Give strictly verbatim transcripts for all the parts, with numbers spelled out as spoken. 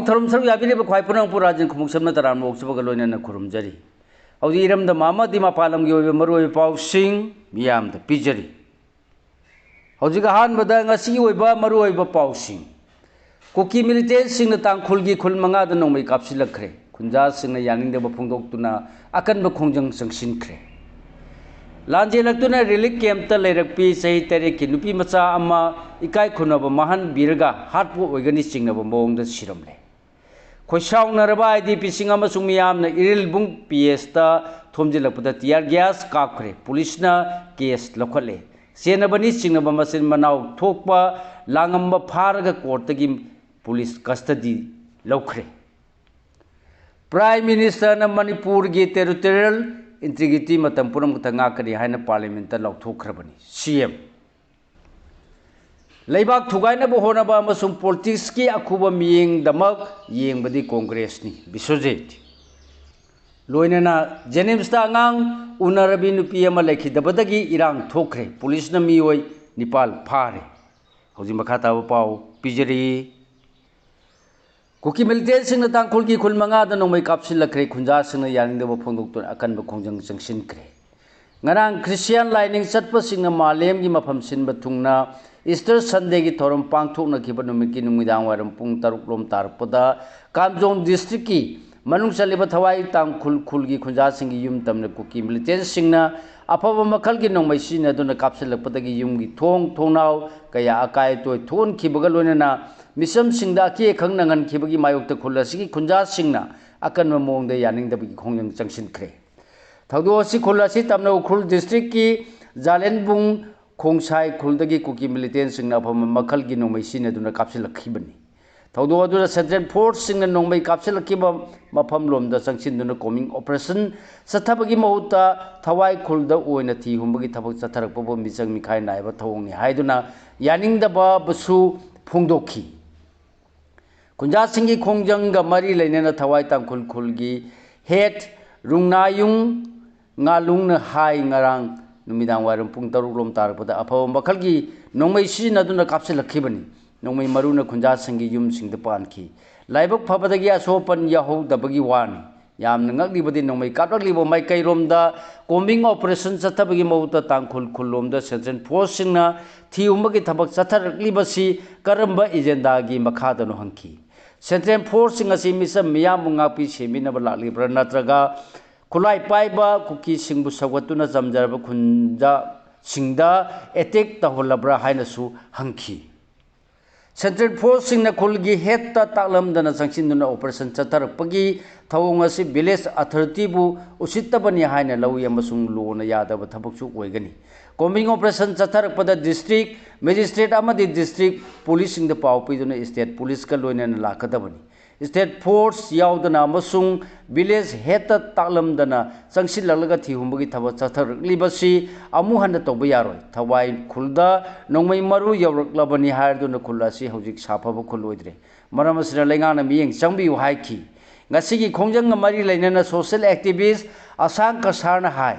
ꯊꯧꯔꯝ ꯁꯔꯨꯛ ꯌꯥꯕꯤꯔꯤꯕ ꯈ꯭ꯋꯥꯏ ꯄꯨꯝꯅꯃꯛꯄꯨ ꯔꯥꯖꯦꯟ ꯈꯨꯃꯨꯛꯁꯝꯅ ꯇꯔꯥꯝꯅ ꯑꯣꯛꯆꯕꯒ ꯂꯣꯏꯅꯅ ꯈꯨꯔꯨꯝꯖꯔꯤ꯫ ꯍꯧꯖꯤꯛ ꯏꯔꯝꯗꯝ ꯑꯃꯗꯤ ꯃꯄꯥꯟ ꯂꯝꯒꯤ ꯑꯣꯏꯕ ꯃꯔꯨꯑꯣꯏꯕ ꯄꯥꯎꯁꯤꯡ ꯃꯤꯌꯥꯝꯗ ꯄꯤꯖꯔꯤ꯫ ꯍꯧꯖꯤꯛ ꯑꯍꯥꯟꯕꯗ ꯉꯁꯤꯒꯤ ꯑꯣꯏꯕ ꯃꯔꯨꯑꯣꯏꯕ ꯄꯥꯎꯁꯤꯡ꯫ ꯀꯨꯀꯤ ꯃꯤꯂꯤꯇꯦꯟꯁꯤꯡꯅ ꯇꯥꯡꯈꯨꯜꯒꯤ ꯈꯨꯜ ꯃꯉꯥꯗ ꯅꯣꯡꯃꯩ ꯀꯥꯞꯁꯤꯜꯂꯛꯈ꯭ꯔꯦ꯫ ꯈꯨꯟꯖꯥꯁꯤꯡꯅ ꯌꯥꯅꯤꯡꯗꯕ ꯐꯣꯡꯗꯣꯛꯇꯨꯅ ꯑꯀꯟꯕ ꯈꯣꯡꯖꯪ ꯆꯪꯁꯤꯟꯈ꯭ꯔꯦ꯫ ꯂꯥꯟꯖꯦꯜꯂꯛꯇꯨꯅ ꯔꯤꯂꯤꯐ ꯀꯦꯝꯞꯇ ꯂꯩꯔꯛꯄꯤ ꯆꯍꯤ ꯇꯔꯦꯠꯀꯤ ꯅꯨꯄꯤ ꯃꯆꯥ ꯑꯃ ꯏꯀꯥꯏ ꯈꯨꯝꯅꯕ ꯃꯥꯡꯍꯟꯕꯤꯔꯒ ꯍꯥꯠꯄ ꯑꯣꯏꯒꯅꯤ ꯆꯤꯡꯅꯕ ꯃꯑꯣꯡꯗ ꯁꯤꯔꯝꯂꯦ꯫ ꯈꯣꯏꯁꯥꯎꯅꯔꯕ ꯑꯥꯏ ꯗꯤ ꯄꯤꯁꯤꯡ ꯑꯃꯁꯨꯡ ꯃꯤꯌꯥꯝꯅ ꯏꯔꯤꯜꯕꯨꯡ ꯄꯤ ꯑꯦꯁꯇ ꯊꯣꯝꯖꯤꯜꯂꯛꯄꯗ ꯇꯤꯌꯥꯔ ꯒ꯭ꯌꯥꯁ ꯀꯥꯞꯈ꯭ꯔꯦ꯫ ꯄꯨꯂꯤꯁꯅ ꯀꯦꯁ ꯂꯧꯈꯠꯂꯦ꯫ ꯆꯦꯟꯅꯕꯅꯤ ꯆꯤꯡꯅꯕ ꯃꯆꯤꯟ ꯃꯅꯥꯎ ꯊꯣꯛꯄ ꯂꯥꯡꯉꯝꯕ ꯐꯥꯔꯒ ꯀꯣꯔꯠꯇꯒꯤ ꯄꯨꯂꯤꯁ ꯀꯁꯇꯗꯤ ꯂꯧꯈ꯭ꯔꯦ꯫ ꯄ꯭ꯔꯥꯏꯝ ꯃꯤꯅꯤꯁꯇꯔꯅ ꯃꯅꯤꯄꯨꯔꯒꯤ ꯇꯦꯔꯤꯇꯣꯔꯤꯌꯦꯜ ꯏꯟꯇꯤꯒ꯭ꯔꯤꯇꯤ ꯃꯇꯝ ꯄꯨꯝꯅꯃꯛꯇ ꯉꯥꯛꯀꯅꯤ ꯍꯥꯏꯅ ꯄꯥꯔꯂꯤꯌꯥꯃꯦꯟꯠꯇ ꯂꯥꯎꯊꯣꯛꯈ꯭ꯔꯕꯅꯤ꯫ ꯁꯤ ꯑꯦꯝ꯫ ꯂꯩꯕꯥꯛ ꯊꯨꯒꯥꯏꯅꯕ ꯍꯣꯠꯅꯕ ꯑꯃꯁꯨꯡ ꯄꯣꯂꯤꯇꯤꯛꯁꯀꯤ ꯑꯈꯨꯕ ꯃꯤꯠꯌꯦꯡꯗꯃꯛ ꯌꯦꯡꯕꯗꯤ ꯀꯣꯡꯒ꯭ꯔꯦꯁꯅꯤ꯫ ꯕꯤꯁ꯭ꯋꯖꯤꯠ꯫ ꯂꯣꯏꯅꯅ ꯖꯦꯅꯤꯝꯁꯇ ꯑꯉꯥꯡ ꯎꯅꯔꯕꯤ ꯅꯨꯄꯤ ꯑꯃ ꯂꯩꯈꯤꯗꯕꯗꯒꯤ ꯏꯔꯥꯡ ꯊꯣꯛꯈ꯭ꯔꯦ꯫ ꯄꯨꯂꯤꯁꯅ ꯃꯤꯑꯣꯏ ꯅꯤꯄꯥꯜ ꯐꯥꯔꯦ꯫ ꯍꯧꯖꯤꯛ ꯃꯈꯥ ꯇꯥꯕ ꯄꯥꯎ ꯄꯤꯖꯔꯤ꯫ ꯀꯨꯀꯤ ꯃꯤꯂꯤꯇꯦꯟꯁꯤꯡꯅ ꯇꯥꯡꯈꯨꯜꯒꯤ ꯈꯨꯜ ꯃꯉꯥꯗ ꯅꯣꯡꯃꯩ ꯀꯥꯞꯁꯤꯜꯂꯛꯈ꯭ꯔꯦ꯫ ꯈꯨꯟꯖꯥꯁꯤꯡꯅ ꯌꯥꯅꯤꯡꯗꯕ ꯐꯣꯡꯗꯣꯛꯇꯨꯅ ꯑꯀꯟꯕ ꯈꯣꯡꯖꯪ ꯆꯪꯁꯤꯟꯈ꯭ꯔꯦ꯫ ꯉꯔꯥꯡ ꯈ꯭ꯔꯤꯁꯇꯤꯌꯥꯟ ꯂꯥꯏꯅꯤꯡ ꯆꯠꯄꯁꯤꯡꯅ ꯃꯥꯂꯦꯝꯒꯤ ꯃꯐꯝ ꯁꯤꯟꯕ ꯊꯨꯡꯅ ꯏꯁꯇꯔ ꯁꯟꯗꯦꯒꯤ ꯊꯧꯔꯝ ꯄꯥꯡꯊꯣꯛꯅꯈꯤꯕ ꯅꯨꯃꯤꯠꯀꯤ ꯅꯨꯃꯤꯗꯥꯡ ꯋꯥꯏꯔꯝ ꯄꯨꯡ ꯇꯔꯨꯛ ꯂꯣꯝ ꯇꯥꯔꯛꯄꯗ ꯀꯥꯝꯖꯣꯡ ꯗꯤꯁꯇ꯭ꯔꯤꯛꯀꯤ ꯃꯅꯨꯡ ꯆꯜꯂꯤꯕ ꯊꯋꯥꯏ ꯇꯥꯡꯈꯨꯜ ꯈꯨꯜꯒꯤ ꯈꯨꯟꯖꯥꯁꯤꯡꯒꯤ ꯌꯨꯝ ꯇꯝꯅ ꯀꯨꯀꯤ ꯃꯤꯂꯤꯇꯦꯟꯁꯤꯡꯅ ꯑꯐꯕ ꯃꯈꯜꯒꯤ ꯅꯣꯡꯃꯩ ꯁꯤꯖꯤꯟꯅꯗꯨꯅ ꯀꯥꯞꯁꯤꯜꯂꯛꯄꯗꯒꯤ ꯌꯨꯝꯒꯤ ꯊꯣꯡ ꯊꯣꯡꯅꯥꯎ ꯀꯌꯥ ꯑꯀꯥꯏ ꯑꯇꯣꯏ ꯊꯣꯛꯍꯟꯈꯤꯕꯒ ꯂꯣꯏꯅꯅ ꯃꯤꯆꯝꯁꯤꯡꯗ ꯑꯀꯤ ꯑꯈꯪ ꯅꯪꯍꯟꯈꯤꯕꯒꯤ ꯃꯥꯌꯣꯛꯇ ꯈꯨꯜ ꯑꯁꯤꯒꯤ ꯈꯨꯟꯖꯥꯁꯤꯡꯅ ꯑꯀꯟꯕ ꯃꯑꯣꯡꯗ ꯌꯥꯅꯤꯡꯗꯕꯒꯤ ꯈꯣꯡꯖꯪ ꯆꯪꯁꯤꯟꯈ꯭ꯔꯦ꯫ ꯊꯧꯗꯣꯛ ꯑꯁꯤ ꯈꯨꯜ ꯑꯁꯤ ꯇꯝꯅ ꯎꯈ꯭ꯔꯨꯜ ꯗꯤꯁꯇ꯭ꯔꯤꯛꯀꯤ ꯖꯥꯂꯦꯟꯕꯨꯡ ꯈꯣꯡꯁꯥꯏ ꯈꯨꯜꯗꯒꯤ ꯀꯨꯀꯤ ꯃꯤꯂꯤꯇꯦꯟꯁꯤꯡꯅ ꯑꯐꯕ ꯃꯈꯜꯒꯤ ꯅꯣꯡꯃꯩ ꯁꯤꯖꯤꯟꯅꯗꯨꯅ ꯀꯥꯞꯁꯤꯜꯂꯛꯈꯤꯕꯅꯤ꯫ ꯊꯧꯗꯣꯛ ꯑꯗꯨꯗ ꯁꯦꯟꯇ꯭ꯔꯦꯜ ꯐꯣꯔꯁꯁꯤꯡꯅ ꯅꯣꯡꯃꯩ ꯀꯥꯞꯁꯤꯜꯂꯛꯈꯤꯕ ꯃꯐꯝꯂꯣꯝꯗ ꯆꯪꯁꯤꯟꯗꯨꯅ ꯀꯣꯃꯤꯡ ꯑꯣꯄꯔꯦꯁꯟ ꯆꯠꯊꯕꯒꯤ ꯃꯍꯨꯠꯇ ꯊꯋꯥꯏ ꯈꯨꯜꯗ ꯑꯣꯏꯅ ꯊꯤ ꯍꯨꯝꯕꯒꯤ ꯊꯕꯛ ꯆꯠꯊꯔꯛꯄꯕꯨ ꯃꯤꯆꯪ ꯃꯤꯈꯥꯏ ꯅꯥꯏꯕ ꯊꯧꯑꯣꯡꯅꯤ ꯍꯥꯏꯗꯨꯅ ꯌꯥꯅꯤꯡꯗꯕꯁꯨ ꯐꯣꯡꯗꯣꯛꯈꯤ꯫ ꯈꯨꯟꯖꯥꯁꯤꯡꯒꯤ ꯈꯣꯡꯖꯪꯒ ꯃꯔꯤ ꯂꯩꯅꯅ ꯊꯋꯥꯏ ꯇꯥꯡꯈꯨꯜ ꯈꯨꯜꯒꯤ ꯍꯦꯠ ꯔꯨꯡꯅꯥꯌꯨꯡ ꯉꯥꯂꯨꯡꯅ ꯍꯥꯏ, ꯉꯔꯥꯡ ꯅꯨꯃꯤꯗꯥꯡ ꯋꯥꯏꯔꯝ ꯄꯨꯡ ꯇꯔꯨꯛ ꯂꯣꯝ ꯇꯥꯔꯛꯄꯗ ꯑꯐꯕ ꯃꯈꯜꯒꯤ ꯅꯣꯡꯃꯩ ꯁꯤꯖꯤꯟꯅꯗꯨꯅ ꯀꯥꯞꯁꯤꯜꯂꯛꯈꯤꯕꯅꯤ꯫ ꯅꯣꯡꯃꯩ ꯃꯔꯨꯅ ꯈꯨꯟꯖꯥꯁꯤꯡꯒꯤ ꯌꯨꯝꯁꯤꯡꯗ ꯄꯥꯟꯈꯤ꯫ ꯂꯥꯏꯕꯛ ꯐꯕꯗꯒꯤ ꯑꯁꯣꯛ ꯑꯄꯟ ꯌꯥꯎꯍꯧꯗꯕꯒꯤ ꯋꯥꯅꯤ꯫ ꯌꯥꯝꯅ ꯉꯛꯂꯤꯕꯗꯤ ꯅꯣꯡꯃꯩ ꯀꯥꯞꯂꯛꯂꯤꯕ ꯃꯥꯏꯀꯩꯔꯣꯝꯗ combing operation ꯆꯠꯊꯕꯒꯤ ꯃꯍꯨꯠꯇ ꯇꯥꯡꯈꯨꯜ ꯈꯨꯜꯂꯣꯝꯗ central forceꯁꯤꯡꯅ ꯊꯤꯍꯨꯝꯕꯒꯤ ꯊꯕꯛ ꯆꯠꯊꯔꯛꯂꯤꯕꯁꯤ ꯀꯔꯝꯕ agendaꯒꯤ ꯃꯈꯥꯗꯅꯣ ꯍꯪꯈꯤ꯫ Central forceꯁꯤꯡ ꯑꯁꯤ ꯃꯤꯆꯝ ꯃꯤꯌꯥꯝꯕꯨ ꯉꯥꯛꯄꯤ ꯁꯦꯟꯕꯤꯅꯕ ꯂꯥꯛꯂꯤꯕ꯭ꯔꯥ ꯅꯠꯇ꯭ꯔꯒ ꯈꯨꯠꯂꯥꯏ ꯄꯥꯏꯕ ꯀꯨꯀꯤꯁꯤꯡꯕꯨ ꯁꯧꯒꯠꯇꯨꯅ ꯆꯝꯖꯔꯕ ꯈꯨꯟꯖꯥꯁꯤꯡꯗ attack ꯇꯧꯍꯜꯂꯕ꯭ꯔꯥ ꯍꯥꯏꯅꯁꯨ ꯍꯪꯈꯤ꯫ Central forceꯁꯤꯡꯅ ꯈꯨꯜꯒꯤ headꯇ ꯇꯥꯛꯂꯝꯗꯅ ꯆꯪꯁꯤꯟꯗꯨꯅ operation ꯆꯠꯊꯔꯛꯄꯒꯤ ꯊꯧꯑꯣꯡ ꯑꯁꯤ village authorityꯕꯨ ꯎꯁꯤꯠꯇꯕꯅꯤ ꯍꯥꯏꯅ ꯂꯧꯏ ꯑꯃꯁꯨꯡ ꯂꯣꯅ ꯌꯥꯗꯕ ꯊꯕꯛꯁꯨ ꯑꯣꯏꯒꯅꯤ꯫ Combing operation ꯆꯠꯊꯔꯛꯄꯗ district magistrate ꯑꯃꯗꯤ district policeꯁꯤꯡꯗ ꯄꯥꯎ ꯄꯤꯗꯨꯅ state policeꯀ ꯂꯣꯏꯅꯅ ꯂꯥꯛꯀꯗꯕꯅꯤ꯫ State force ꯌꯥꯎꯗꯅ ꯑꯃꯁꯨꯡ village headꯇ ꯇꯥꯛꯂꯝꯗꯅ ꯆꯪꯁꯤꯜꯂꯛꯂꯒ ꯊꯤꯍꯨꯝꯕꯒꯤ ꯊꯕꯛ ꯆꯠꯊꯔꯛꯂꯤꯕꯁꯤ ꯑꯃꯨꯛ ꯍꯟꯅ ꯇꯧꯕ ꯌꯥꯔꯣꯏ꯫ ꯊꯋꯥꯏ ꯈꯨꯜꯗ ꯅꯣꯡꯃꯩ ꯃꯔꯨ ꯌꯧꯔꯛꯂꯕꯅꯤ ꯍꯥꯏꯗꯨꯅ ꯈꯨꯜ ꯑꯁꯤ ꯍꯧꯖꯤꯛ ꯁꯥꯐꯕ ꯈꯨꯜ ꯑꯣꯏꯗ꯭ꯔꯦ꯫ ꯃꯔꯝ ꯑꯁꯤꯅ ꯂꯩꯉꯥꯛꯅ ꯃꯤꯠꯌꯦꯡ ꯆꯪꯕꯤꯌꯨ ꯍꯥꯏꯈꯤ꯫ ꯉꯁꯤꯒꯤ ꯈꯣꯡꯖꯪꯒ ꯃꯔꯤ ꯂꯩꯅꯅ social activist ꯑꯁꯥꯡ ꯀꯁꯥꯔꯅ ꯍꯥꯏ,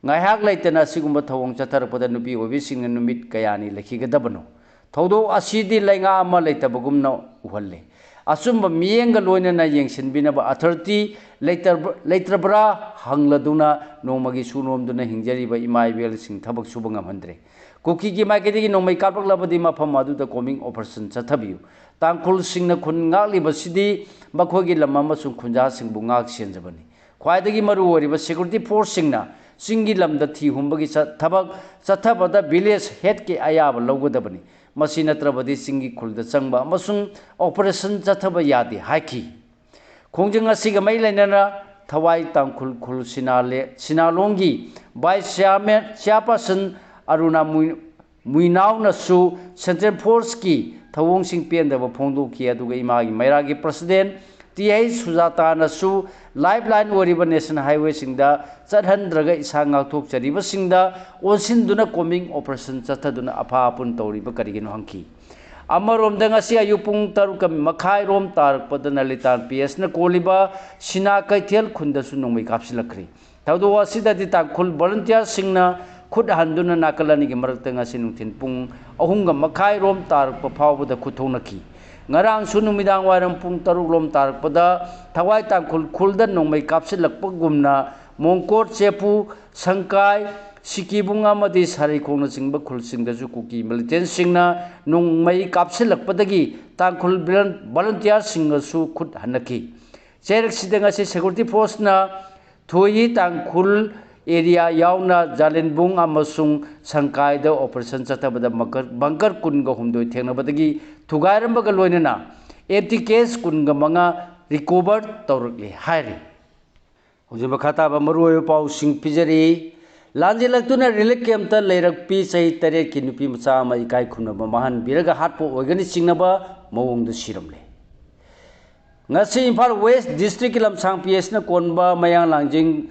ꯉꯥꯏꯍꯥꯛ ꯂꯩꯇꯅ ꯑꯁꯤꯒꯨꯝꯕ ꯊꯧꯑꯣꯡ ꯆꯠꯊꯔꯛꯄꯗ ꯅꯨꯄꯤ ꯑꯣꯏꯕꯤꯁꯤꯡꯅ ꯅꯨꯃꯤꯠ ꯀꯌꯥꯅꯤ ꯂꯩꯈꯤꯒꯗꯕꯅꯣ? ꯊꯧꯗꯣꯛ ꯑꯁꯤꯗꯤ ꯂꯩꯉꯥꯛ ꯑꯃ ꯂꯩꯇꯕꯒꯨꯝꯅ ꯎꯍꯜꯂꯤ꯫ ꯑꯆꯨꯝꯕ ꯃꯤꯠꯌꯦꯡꯒ ꯂꯣꯏꯅꯅ ꯌꯦꯡꯁꯤꯟꯕꯤꯅꯕ authority ꯂꯩꯇꯕ-, ꯂꯩꯇ꯭ꯔꯕ꯭ꯔꯥ ꯍꯪꯂꯗꯨꯅ ꯅꯣꯡꯃꯒꯤ ꯁꯨ ꯅꯣꯝꯗꯨꯅ ꯍꯤꯡꯖꯔꯤꯕ ꯏꯃꯥ ꯏꯕꯦꯜꯁꯤꯡ ꯊꯕꯛ ꯁꯨꯕ ꯉꯝꯍꯟꯗ꯭ꯔꯦ꯫ ꯀꯨꯀꯤꯒꯤ ꯃꯥꯏꯀꯩꯗꯒꯤ ꯅꯣꯡꯃꯩ ꯀꯥꯞꯂꯛꯂꯕꯗꯤ ꯃꯐꯝ ꯑꯗꯨꯗ combing operation ꯆꯠꯊꯕꯤꯌꯨ꯫ ꯇꯥꯡꯈꯨꯜꯁꯤꯡꯅ ꯈꯨꯟ ꯉꯥꯛꯂꯤꯕꯁꯤꯗꯤ ꯃꯈꯣꯏꯒꯤ ꯂꯝ ꯑꯃꯁꯨꯡ ꯈꯨꯟꯖꯥꯁꯤꯡꯕꯨ ꯉꯥꯛ ꯁꯦꯟꯖꯕꯅꯤ꯫ ꯈ꯭ꯋꯥꯏꯗꯒꯤ ꯃꯔꯨ ꯑꯣꯏꯔꯤꯕ security forceꯁꯤꯡꯅ ꯆꯤꯡꯒꯤ ꯂꯝꯗ ꯊꯤ ꯍꯨꯝꯕꯒꯤ ꯆꯠ-, ꯊꯕꯛ ꯆꯠꯊꯕꯗ village headꯀꯤ ꯑꯌꯥꯕ ꯂꯧꯒꯗꯕꯅꯤ꯫ ꯃꯁꯤ ꯅꯠꯇ꯭ꯔꯕꯗꯤ ꯆꯤꯡꯒꯤ ꯈꯨꯜꯗ ꯆꯪꯕ ꯑꯃꯁꯨꯡ operation ꯆꯠꯊꯕ ꯌꯥꯗꯦ ꯍꯥꯏꯈꯤ꯫ ꯈꯣꯡꯖꯪ ꯑꯁꯤꯒ ꯃꯔꯤ ꯂꯩꯅꯅ ꯊꯋꯥꯏ ꯇꯥꯡꯈꯨꯜ ꯈꯨꯜ ꯁꯤꯅꯥꯂꯦ-, ꯁꯤꯅꯥꯂꯣꯡꯒꯤ vice chairman, chairperson ꯑꯔꯨꯅꯥ ꯃꯨꯏ-, ꯃꯨꯏꯅꯥꯎꯅꯁꯨ central forceꯀꯤ ꯊꯧꯑꯣꯡꯁꯤꯡ ꯄꯦꯟꯗꯕ ꯐꯣꯡꯗꯣꯛꯈꯤ꯫ ꯑꯗꯨꯒ ꯏꯃꯥꯒꯤ ꯃꯩꯔꯥꯒꯤ president ꯇꯤ ꯑꯩꯆ ꯁꯨꯖꯥꯇꯥꯅꯁꯨ lifeline ꯑꯣꯏꯔꯤꯕ national highwayꯁꯤꯡꯗ ꯆꯠꯍꯟꯗ꯭ꯔꯒ ꯏꯁꯥ ꯉꯥꯛꯊꯣꯛꯆꯔꯤꯕꯁꯤꯡꯗ ꯑꯣꯟꯁꯤꯟꯗꯨꯅ combing operation ꯆꯠꯊꯗꯨꯅ ꯑꯐꯥ ꯑꯄꯨꯟ ꯇꯧꯔꯤꯕ ꯀꯔꯤꯒꯤꯅꯣ ꯍꯪꯈꯤ꯫ ꯑꯃꯔꯣꯝꯗ ꯉꯁꯤ ꯑꯌꯨꯛ ꯄꯨꯡ ꯇꯔꯨꯛꯀ ꯃꯈꯥꯏꯔꯣꯝ ꯇꯥꯔꯛꯄꯗ ꯅꯂꯤꯇꯥꯟ ꯄꯤ ꯑꯦꯁꯅ ꯀꯣꯜꯂꯤꯕ ꯁꯤꯅꯥ ꯀꯩꯊꯦꯜ ꯈꯨꯟꯗꯁꯨ ꯅꯣꯡꯃꯩ ꯀꯥꯞꯁꯤꯜꯂꯛꯈ꯭ꯔꯦ꯫ ꯊꯧꯗꯣꯛ ꯑꯁꯤꯗꯗꯤ ꯇꯥꯡꯈꯨꯜ volunteerꯁꯤꯡꯅ ꯈꯨꯠ ꯍꯟꯗꯨꯅ ꯅꯥꯀꯜ ꯑꯅꯤꯒꯤ ꯃꯔꯛꯇ ꯉꯁꯤ ꯅꯨꯡꯊꯤꯜ ꯄꯨꯡ ꯑꯍꯨꯝꯒ ꯃꯈꯥꯏꯔꯣꯝ ꯇꯥꯔꯛꯄ ꯐꯥꯎꯕꯗ ꯈꯨꯠ ꯊꯣꯛꯅꯈꯤ꯫ ꯉꯔꯥꯡꯁꯨ ꯅꯨꯃꯤꯗꯥꯡ ꯋꯥꯏꯔꯝ ꯄꯨꯡ ꯇꯔꯨꯛ ꯂꯣꯝ ꯇꯥꯔꯛꯄꯗ ꯊꯋꯥꯏ ꯇꯥꯡꯈꯨꯜ ꯈꯨꯜꯗ ꯅꯣꯡꯃꯩ ꯀꯥꯞꯁꯤꯜꯂꯛꯄꯒꯨꯝꯅ ꯃꯣꯡꯀꯣꯔ, ꯆꯦꯄꯨ, ꯁꯪꯀꯥꯏ, ꯁꯤꯀꯤꯕꯨꯡ ꯑꯃꯗꯤ ꯁꯥꯔꯩꯈꯣꯡꯅꯆꯤꯡꯕ ꯈꯨꯜꯁꯤꯡꯗꯁꯨ ꯀꯨꯀꯤ ꯃꯤꯂꯤꯇꯦꯟꯁꯤꯡꯅ ꯅꯣꯡꯃꯩ ꯀꯥꯞꯁꯤꯜꯂꯛꯄꯗꯒꯤ ꯇꯥꯡꯈꯨꯜ ꯚꯣꯂꯟ-, ꯚꯣꯂꯟꯇꯤꯌꯥꯔꯁꯤꯡꯅꯁꯨ ꯈꯨꯠ ꯍꯟꯅꯈꯤ꯫ ꯆꯩꯔꯛꯁꯤꯗ ꯉꯁꯤ ꯁꯦꯀ꯭ꯌꯨꯔꯤꯇꯤ ꯐꯣꯔꯁꯅ ꯊꯣꯏꯍꯤ ꯇꯥꯡꯈꯨꯜ ꯑꯦꯔꯤꯌꯥ ꯌꯥꯎꯅ ꯖꯥꯂꯦꯟꯕꯨꯡ ꯑꯃꯁꯨꯡ ꯁꯪꯀꯥꯏꯗ ꯑꯣꯄꯔꯦꯁꯟ ꯆꯠꯊꯕꯗ ꯃꯀꯔ-, ꯕꯪꯀꯔ ꯀꯨꯟꯒ ꯍꯨꯝꯗꯣꯏ ꯊꯦꯡꯅꯕꯗꯒꯤ ꯊꯨꯒꯥꯏꯔꯝꯕꯒ ꯂꯣꯏꯅꯅ ꯑꯦꯝ ꯇꯤ ꯀꯦꯁ ꯀꯨꯟꯒ ꯃꯉꯥ ꯔꯤꯀꯣꯚꯔ ꯇꯧꯔꯛꯂꯦ ꯍꯥꯏꯔꯤ꯫ ꯍꯧꯖꯤꯛ ꯃꯈꯥ ꯇꯥꯕ ꯃꯔꯨꯑꯣꯏꯕ ꯄꯥꯎꯁꯤꯡ ꯄꯤꯖꯔꯤ꯫ ꯂꯥꯟꯖꯦꯜꯂꯛꯇꯨꯅ ꯔꯤꯂꯤꯐ ꯀꯦꯝꯞꯇ ꯂꯩꯔꯛꯄꯤ ꯆꯍꯤ ꯇꯔꯦꯠꯀꯤ ꯅꯨꯄꯤ ꯃꯆꯥ ꯑꯃ ꯏꯀꯥꯏ ꯈꯨꯝꯅꯕ ꯃꯥꯡꯍꯟꯕꯤꯔꯒ ꯍꯥꯠꯄ ꯑꯣꯏꯒꯅꯤ ꯆꯤꯡꯅꯕ ꯃꯑꯣꯡꯗ ꯁꯤꯔꯝꯂꯦ꯫ ꯉꯁꯤ ꯏꯝꯐꯥꯜ ꯋꯦꯁ ꯗꯤꯁꯇ꯭ꯔꯤꯛꯀꯤ ꯂꯝꯁꯥꯡ ꯄꯤ ꯑꯦꯁꯅ ꯀꯣꯟꯕ ꯃꯌꯥꯡ ꯂꯥꯡꯖꯤꯡ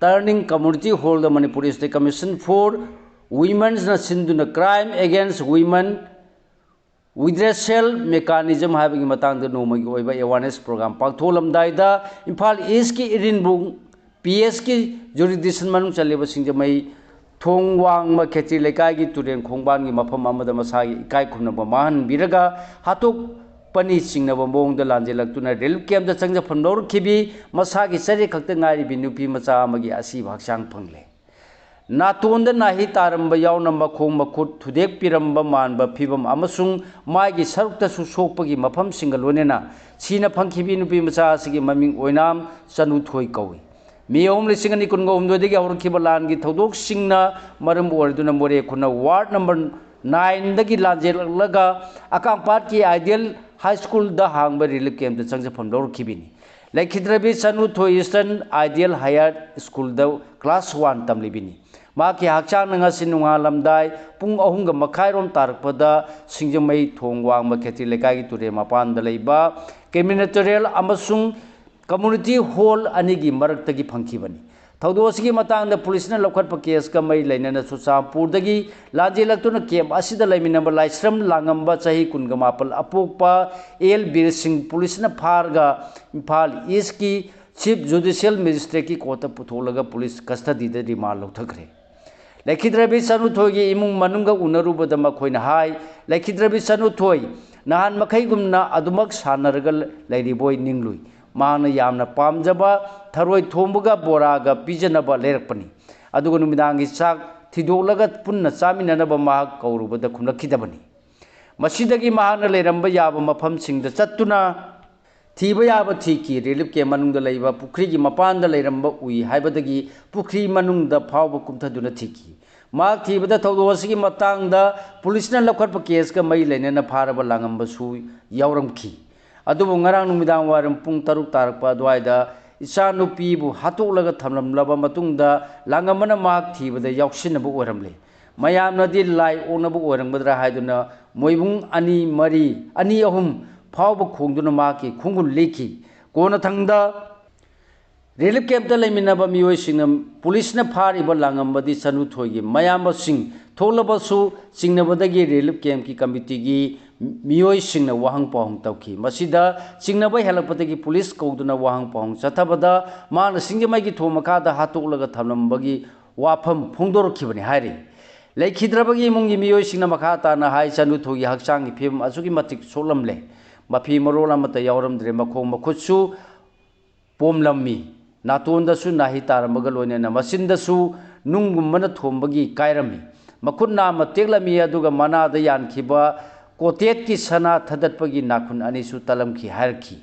ꯇꯔꯅꯤꯡ ꯀꯝꯃ꯭ꯌꯨꯅꯤꯇꯤ ꯍꯣꯜꯗ Manipur State Commission for Womenꯁꯅ ꯁꯤꯟꯗꯨꯅ Crime Against Women Redressal Mechanism ꯍꯥꯏꯕꯒꯤ ꯃꯇꯥꯡꯗ ꯅꯣꯡꯃꯒꯤ ꯑꯣꯏꯕ ꯑꯦꯋꯥꯔꯅꯦꯁ ꯄ꯭ꯔꯣꯒ꯭ꯔꯥꯝ ꯄꯥꯡꯊꯣꯛꯂꯝꯗꯥꯏꯗ ꯏꯝꯐꯥꯜ ꯏꯁꯀꯤ ꯏꯔꯤꯟꯕꯨꯡ ꯄꯤ ꯑꯦꯁꯀꯤ ꯖꯨꯔꯤꯗꯤꯁꯟ ꯃꯅꯨꯡ ꯆꯜꯂꯤꯕ ꯁꯤꯡꯖꯃꯩ ꯊꯣꯡ ꯋꯥꯡꯃ ꯈꯦꯇ꯭ꯔꯤ ꯂꯩꯀꯥꯏꯒꯤ ꯇꯨꯔꯦꯟ ꯈꯣꯡꯕꯥꯟꯒꯤ ꯃꯐꯝ ꯑꯃꯗ ꯃꯁꯥꯒꯤ ꯏꯀꯥꯏ ꯈꯨꯝꯅꯕ ꯃꯥꯡꯍꯟꯕꯤꯔꯒ ꯍꯥꯠꯇꯣꯛꯄꯅꯤ ꯆꯤꯡꯅꯕ ꯃꯑꯣꯡꯗ ꯂꯥꯟꯖꯦꯜꯂꯛꯇꯨꯅ ꯔꯤꯂꯤꯐ ꯀꯦꯝꯞꯇ ꯆꯪꯖꯐꯝ ꯂꯧꯔꯛꯈꯤꯕꯤ꯫ ꯃꯁꯥꯒꯤ ꯆꯔꯦ ꯈꯛꯇ ꯉꯥꯏꯔꯤꯕꯤ ꯅꯨꯄꯤ ꯃꯆꯥ ꯑꯃꯒꯤ ꯑꯁꯤꯕ ꯍꯛꯆꯥꯡ ꯐꯪꯂꯦ꯫ ꯅꯥꯇꯣꯟꯗ ꯅꯥꯍꯤ ꯇꯥꯔꯝꯕ ꯌꯥꯎꯅ ꯃꯈꯣꯡ ꯃꯈꯨꯠ ꯊꯨꯗꯦꯛꯄꯤꯔꯝꯕ ꯃꯥꯟꯕ ꯐꯤꯕꯝ ꯑꯃꯁꯨꯡ ꯃꯥꯒꯤ ꯁꯔꯨꯛꯇꯁꯨ ꯁꯣꯛꯄꯒꯤ ꯃꯐꯝꯁꯤꯡꯒ ꯂꯣꯏꯅꯅ ꯁꯤꯅ ꯐꯪꯈꯤꯕꯤ ꯅꯨꯄꯤ ꯃꯆꯥ ꯑꯁꯤꯒꯤ ꯃꯃꯤꯡ ꯑꯣꯏꯅꯥꯝ ꯆꯅꯨꯊꯣꯏ ꯀꯧꯏ꯫ ꯃꯦ ꯑꯍꯨꯝ ꯂꯤꯁꯤꯡ ꯑꯅꯤ ꯀꯨꯟꯒ ꯍꯨꯝꯗꯣꯏꯗꯒꯤ ꯍꯧꯔꯛꯈꯤꯕ ꯂꯥꯟꯒꯤ ꯊꯧꯗꯣꯛꯁꯤꯡꯅ ꯃꯔꯝ ꯑꯣꯏꯔꯗꯨꯅ ꯃꯣꯔꯦ ꯈꯨꯟꯅ ꯋꯥꯔꯗ ꯅꯝꯕꯔ ꯅꯥꯏꯟꯗꯒꯤ ꯂꯥꯟꯖꯦꯜꯂꯛꯂꯒ ꯑꯀꯥꯡꯄꯥꯠꯀꯤ ꯑꯥꯏꯗꯤꯌꯦꯜ ꯍꯥꯏ ꯁ꯭ꯀꯨꯜꯗ ꯍꯥꯡꯕ ꯔꯤꯂꯤꯐ ꯀꯦꯝꯞꯇ ꯆꯪꯖꯐꯝ ꯂꯧꯔꯛꯈꯤꯕꯅꯤ꯫ ꯂꯩꯈꯤꯗ꯭ꯔꯕꯤ ꯆꯅꯨꯊꯣꯏ ꯏꯁꯇꯔꯟ ꯑꯥꯏꯗꯤꯌꯦꯜ ꯍꯥꯌꯔ ꯁ꯭ꯀꯨꯜꯗ ꯀ꯭ꯂꯥꯁ ꯋꯥꯟ ꯇꯝꯂꯤꯕꯤꯅꯤ꯫ ꯃꯍꯥꯛꯀꯤ ꯍꯛꯆꯥꯡꯅ ꯉꯁꯤ ꯅꯣꯡꯉꯥꯜꯂꯝꯗꯥꯏ ꯄꯨꯡ ꯑꯍꯨꯝꯒ ꯃꯈꯥꯏꯔꯣꯝ ꯇꯥꯔꯛꯄꯗ ꯁꯤꯡꯖꯃꯩ ꯊꯣꯡ ꯋꯥꯡꯃ ꯈꯦꯇ꯭ꯔꯤ ꯂꯩꯀꯥꯏꯒꯤ ꯇꯨꯔꯦꯜ ꯃꯄꯥꯟꯗ ꯂꯩꯕ ꯀ꯭ꯔꯤꯃꯤꯅꯦꯇꯣꯔꯤꯌꯦꯜ ꯑꯃꯁꯨꯡ ꯀꯝꯃ꯭ꯌꯨꯅꯤꯇꯤ ꯍꯣꯜ ꯑꯅꯤꯒꯤ ꯃꯔꯛꯇꯒꯤ ꯐꯪꯈꯤꯕꯅꯤ꯫ ꯊꯧꯗꯣꯛ ꯑꯁꯤꯒꯤ ꯃꯇꯥꯡꯗ ꯄꯨꯂꯤꯁꯅ ꯂꯧꯈꯠꯄ ꯀꯦꯁꯀ ꯃꯔꯤ ꯂꯩꯅꯅ ꯆꯨꯔꯆꯥꯟꯄꯨꯔꯗꯒꯤ ꯂꯥꯟꯖꯦꯜꯂꯛꯇꯨꯅ ꯀꯦꯝꯞ ꯑꯁꯤꯗ ꯂꯩꯃꯤꯟꯅꯕ ꯂꯥꯏꯁ꯭ꯔꯝ ꯂꯥꯡꯉꯝꯕ ꯆꯍꯤ ꯀꯨꯟꯒ ꯃꯥꯄꯜ ꯑꯄꯣꯛꯄ ꯑꯦꯜ ꯕꯤꯔ ꯁꯤꯡ ꯄꯨꯂꯤꯁꯅ ꯐꯥꯔꯒ ꯏꯝꯐꯥꯜ ꯏꯁꯀꯤ ꯆꯤꯐ ꯖꯨꯗꯤꯁꯤꯌꯦꯜ ꯃꯦꯖꯤꯁꯇ꯭ꯔꯦꯠꯀꯤ ꯀꯣꯔꯠꯇ ꯄꯨꯊꯣꯛꯂꯒ ꯄꯨꯂꯤꯁ ꯀꯁꯇꯗꯤꯗ ꯔꯤꯃꯥꯟ ꯂꯧꯊꯈ꯭ꯔꯦ꯫ ꯂꯩꯈꯤꯗ꯭ꯔꯕꯤ ꯆꯅꯨꯊꯣꯏꯒꯤ ꯏꯃꯨꯡ ꯃꯅꯨꯡꯒ ꯎꯅꯔꯨꯕꯗ ꯃꯈꯣꯏꯅ ꯍꯥꯏ, ꯂꯩꯈꯤꯗ꯭ꯔꯕꯤ ꯆꯅꯨꯊꯣꯏ ꯅꯍꯥꯟ ꯃꯈꯩꯒꯨꯝꯅ ꯑꯗꯨꯃꯛ ꯁꯥꯟꯅꯔꯒ ꯂꯩꯔꯤꯕꯣꯏ ꯅꯤꯡꯂꯨꯏ꯫ ꯃꯍꯥꯛꯅ ꯌꯥꯝꯅ ꯄꯥꯝꯖꯕ ꯊꯔꯣꯏ ꯊꯣꯡꯕꯒ ꯕꯣꯔꯥꯒ ꯄꯤꯖꯅꯕ ꯂꯩꯔꯛꯄꯅꯤ꯫ ꯑꯗꯨꯒ ꯅꯨꯃꯤꯗꯥꯡꯒꯤ ꯆꯥꯛ ꯊꯤꯗꯣꯛꯂꯒ ꯄꯨꯟꯅ ꯆꯥꯃꯤꯟꯅꯅꯕ ꯃꯍꯥꯛ ꯀꯧꯔꯨꯕꯗ ꯈꯨꯝꯂꯛꯈꯤꯗꯕꯅꯤ꯫ ꯃꯁꯤꯗꯒꯤ ꯃꯍꯥꯛꯅ ꯂꯩꯔꯝꯕ ꯌꯥꯕ ꯃꯐꯝꯁꯤꯡꯗ ꯆꯠꯇꯨꯅ ꯊꯤꯕ ꯌꯥꯕ ꯊꯤꯈꯤ꯫ ꯔꯤꯂꯤꯐ ꯀꯦꯝ ꯃꯅꯨꯡꯗ ꯂꯩꯕ ꯄꯨꯈ꯭ꯔꯤꯒꯤ ꯃꯄꯥꯟꯗ ꯂꯩꯔꯝꯕ ꯎꯏ ꯍꯥꯏꯕꯗꯒꯤ ꯄꯨꯈ꯭ꯔꯤ ꯃꯅꯨꯡꯗ ꯐꯥꯎꯕ ꯀꯨꯝꯊꯗꯨꯅ ꯊꯤꯈꯤ꯫ ꯃꯍꯥꯛ ꯊꯤꯕꯗ ꯊꯧꯗꯣꯛ ꯑꯁꯤꯒꯤ ꯃꯇꯥꯡꯗ ꯄꯨꯂꯤꯁꯅ ꯂꯧꯈꯠꯄ ꯀꯦꯁꯀ ꯃꯔꯤ ꯂꯩꯅꯅ ꯐꯥꯔꯕ ꯂꯥꯡꯉꯝꯕꯁꯨ ꯌꯥꯎꯔꯝꯈꯤ꯫ ꯑꯗꯨꯕꯨ ꯉꯔꯥꯡ ꯅꯨꯃꯤꯗꯥꯡ ꯋꯥꯏꯔꯝ ꯄꯨꯡ ꯇꯔꯨꯛ ꯇꯥꯔꯛꯄ ꯑꯗꯨꯋꯥꯏꯗ ꯏꯆꯥꯅꯨꯄꯤꯕꯨ ꯍꯥꯠꯇꯣꯛꯂꯒ ꯊꯝꯂꯝꯂꯕ ꯃꯇꯨꯡꯗ ꯂꯥꯡꯉꯝꯕꯅ ꯃꯍꯥꯛ ꯊꯤꯕꯗ ꯌꯥꯎꯁꯤꯟꯅꯕ ꯑꯣꯏꯔꯝꯂꯦ꯫ ꯃꯌꯥꯝꯅꯗꯤ ꯂꯥꯏ ꯑꯣꯛꯅꯕ ꯑꯣꯏꯔꯝꯒꯗ꯭ꯔꯥ ꯍꯥꯏꯗꯨꯅ ꯃꯣꯏꯕꯨꯡ ꯑꯅꯤ ꯃꯔꯤ, ꯑꯅꯤ ꯑꯍꯨꯝ ꯐꯥꯎꯕ ꯈꯣꯡꯗꯨꯅ ꯃꯍꯥꯛꯀꯤ ꯈꯣꯡꯒꯨꯜ ꯂꯤꯈꯤ꯫ ꯀꯣꯟꯅꯊꯪꯗ ꯔꯤꯂꯤꯐ ꯀꯦꯝꯞꯇ ꯂꯩꯃꯤꯟꯅꯕ ꯃꯤꯑꯣꯏꯁꯤꯡꯅ ꯄꯨꯂꯤꯁꯅ ꯐꯥꯔꯤꯕ ꯂꯥꯡꯉꯝꯕꯗꯤ ꯆꯅꯨꯊꯣꯏꯒꯤ ꯃꯌꯥꯝꯕꯁꯤꯡ ꯊꯣꯛꯂꯕꯁꯨ ꯆꯤꯡꯅꯕꯗꯒꯤ ꯔꯤꯂꯤꯐ ꯀꯦꯝꯞꯀꯤ ꯀꯃꯤꯇꯤꯒꯤ ꯃꯤꯑꯣꯏꯁꯤꯡꯅ ꯋꯥꯍꯪ ꯄꯥꯎꯍꯪ ꯇꯧꯈꯤ꯫ ꯃꯁꯤꯗ ꯆꯤꯡꯅꯕ ꯍꯦꯜꯂꯛꯄꯗꯒꯤ ꯄꯨꯂꯤꯁ ꯀꯧꯗꯨꯅ ꯋꯥꯍꯪ ꯄꯥꯎꯍꯪ ꯆꯠꯊꯕꯗ ꯃꯍꯥꯛꯅ ꯁꯤꯡꯖꯃꯩꯒꯤ ꯊꯣꯡ ꯃꯈꯥꯗ ꯍꯥꯠꯇꯣꯛꯂꯒ ꯊꯝꯂꯝꯕꯒꯤ ꯋꯥꯐꯝ ꯐꯣꯡꯗꯣꯔꯛꯈꯤꯕꯅꯤ ꯍꯥꯏꯔꯤ꯫ ꯂꯩꯈꯤꯗ꯭ꯔꯕꯒꯤ ꯏꯃꯨꯡꯒꯤ ꯃꯤꯑꯣꯏꯁꯤꯡꯅ ꯃꯈꯥ ꯇꯥꯅ ꯍꯥꯏ, ꯆꯅꯨꯊꯣꯏꯒꯤ ꯍꯛꯆꯥꯡꯒꯤ ꯐꯤꯕꯝ ꯑꯁꯨꯛꯀꯤ ꯃꯇꯤꯛ ꯁꯣꯛꯂꯝꯂꯦ꯫ ꯃꯐꯤ ꯃꯔꯣꯜ ꯑꯃꯠꯇ ꯌꯥꯎꯔꯝꯗ꯭ꯔꯦ꯫ ꯃꯈꯣꯡ ꯃꯈꯨꯠꯁꯨ ꯄꯣꯝꯂꯝꯃꯤ꯫ ꯅꯥꯇꯣꯟꯗꯁꯨ ꯅꯥꯍꯤ ꯇꯥꯔꯝꯕꯒ ꯂꯣꯏꯅꯅ ꯃꯆꯤꯟꯗꯁꯨ ꯅꯨꯡꯒꯨꯝꯕꯅ ꯊꯣꯝꯕꯒꯤ ꯀꯥꯏꯔꯝꯃꯤ꯫ ꯃꯈꯨꯠ ꯅꯥꯝꯃ ꯇꯦꯛꯂꯝꯃꯤ, ꯑꯗꯨꯒ ꯃꯅꯥꯗ ꯌꯥꯟꯈꯤꯕ ꯀꯣꯇꯦꯠꯀꯤ ꯁꯅꯥ ꯊꯗꯠꯄꯒꯤ ꯅꯥꯈꯨꯟ ꯑꯅꯤꯁꯨ ꯇꯠꯂꯝꯈꯤ ꯍꯥꯏꯔꯛꯈꯤ꯫